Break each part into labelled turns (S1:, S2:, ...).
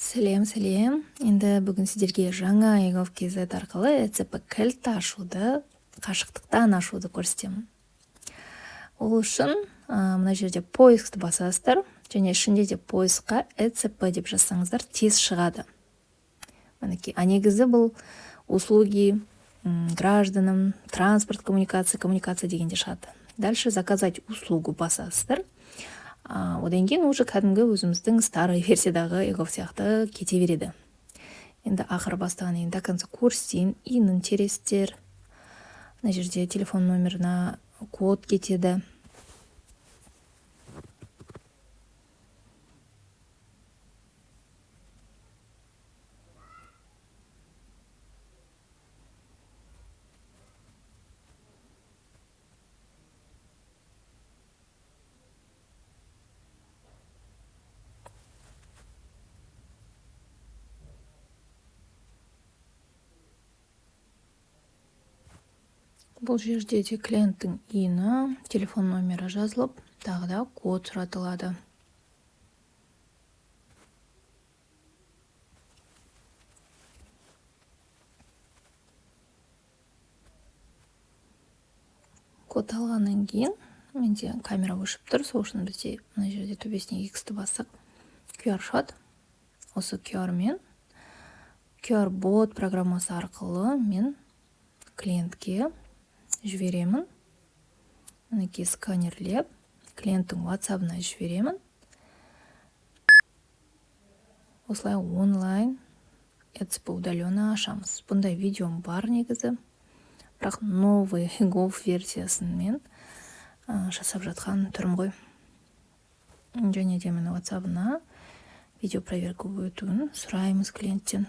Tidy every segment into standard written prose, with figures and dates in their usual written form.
S1: Сәлем, сәлем! Енді бүгін сіздерге жаңа eGov kz арқылы ЭЦП кілт ашуды, қашықтықтан ашуды көрсетемін. Ол үшін мына жерде поискті басасыздар және ішінде де поискқа ЭЦП деп жазсаңыздар, тез шығады. Мінекей, а негізі бұл услуги гражданам, транспорт, коммуникация, коммуникация дегенде шығады. Дальше «Заказать услугу» басасыздар. Одан кейін уже кәдімгі өзіміздің старый версиядағы eGov сияқты кете береді. Енді ақыры бастағаннан кейін до конца көрсетейін. ИИН тересіздер, мына жерде телефон номеріне код кетеді. Бұл жерде де клиенттің ИИНі, телефон номері жазылып, тағы да код сұратылады. Код алғаннан кейін менде камера өшіп тұр, сол үшін бізде мына жерде төбесіне X-ті бассақ, QR шығады. Осы QR мен QR бот программасы арқылы мен клиентке жіберемін. Мінекей, сканерлеп клиенттің WhatsApp-ына жіберемін. Осылай онлайн ЭЦП удаленно ашамыз. Бұндай видеом бар негізі, бірақ новый eGov версиясын мен жасап жатқан түрім ғой. Және де міне, WhatsApp-ына видео проверка өтуін сұраймыз клиенттен.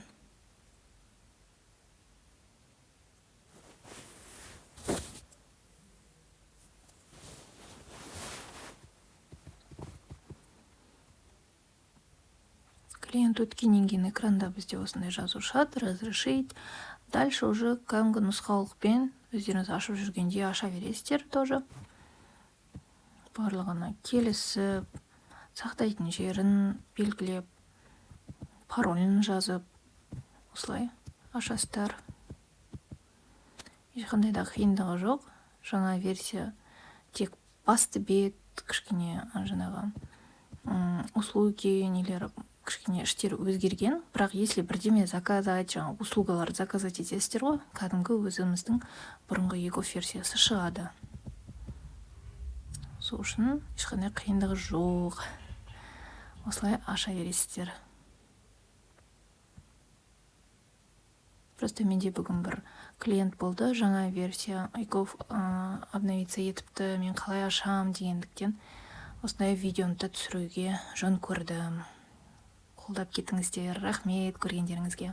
S1: Клиент өткеннен кейін экранда бізде осындай жазу шығады: «Разрешить». Дальше уже кәдімгі нұсқаулықпен өздеріңіз ашып жүргенде аша бересіздер. Тоже барлығына келісіп, сақтайтын жерін белгілеп, паролін жазып, осылай ашасыздар. Ешқандай да қиындығы жоқ. Жаңа версия, тек басты бет кішкене, жаңағы услуги нелері кішкене іштері өзгерген. Бірақ если бірдеме заказать, жаңағы услугаларды заказать етесіздер ғой, кәдімгі өзіміздің бұрынғы eGov версиясы шығады. Сол үшін ешқандай қиындығы жоқ, осылай аша бересіздер. Просто менде бүгін бір клиент болды, жаңа версия eGov обновиться етіпті, мен қалай ашам дегендіктен, осындай видеоны да түсіруге жөн көрдім. Қолдап кетіңіздер. Рахмет көргендеріңізге.